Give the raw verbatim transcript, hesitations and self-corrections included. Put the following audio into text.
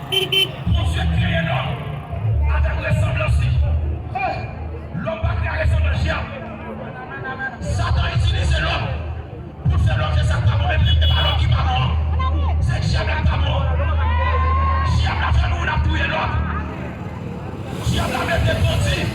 Bondye kreye lòm avèk resanblans li. Lòm pa kreye a resanblans dyab. Satan itilize lòm pou l fè lòm fè sa k pa bon, men e pa lòm ki pa bon an. Se dyab la k pa bon an. Dyab la fè nou, n ap touye lòt. Dyab la mete bandi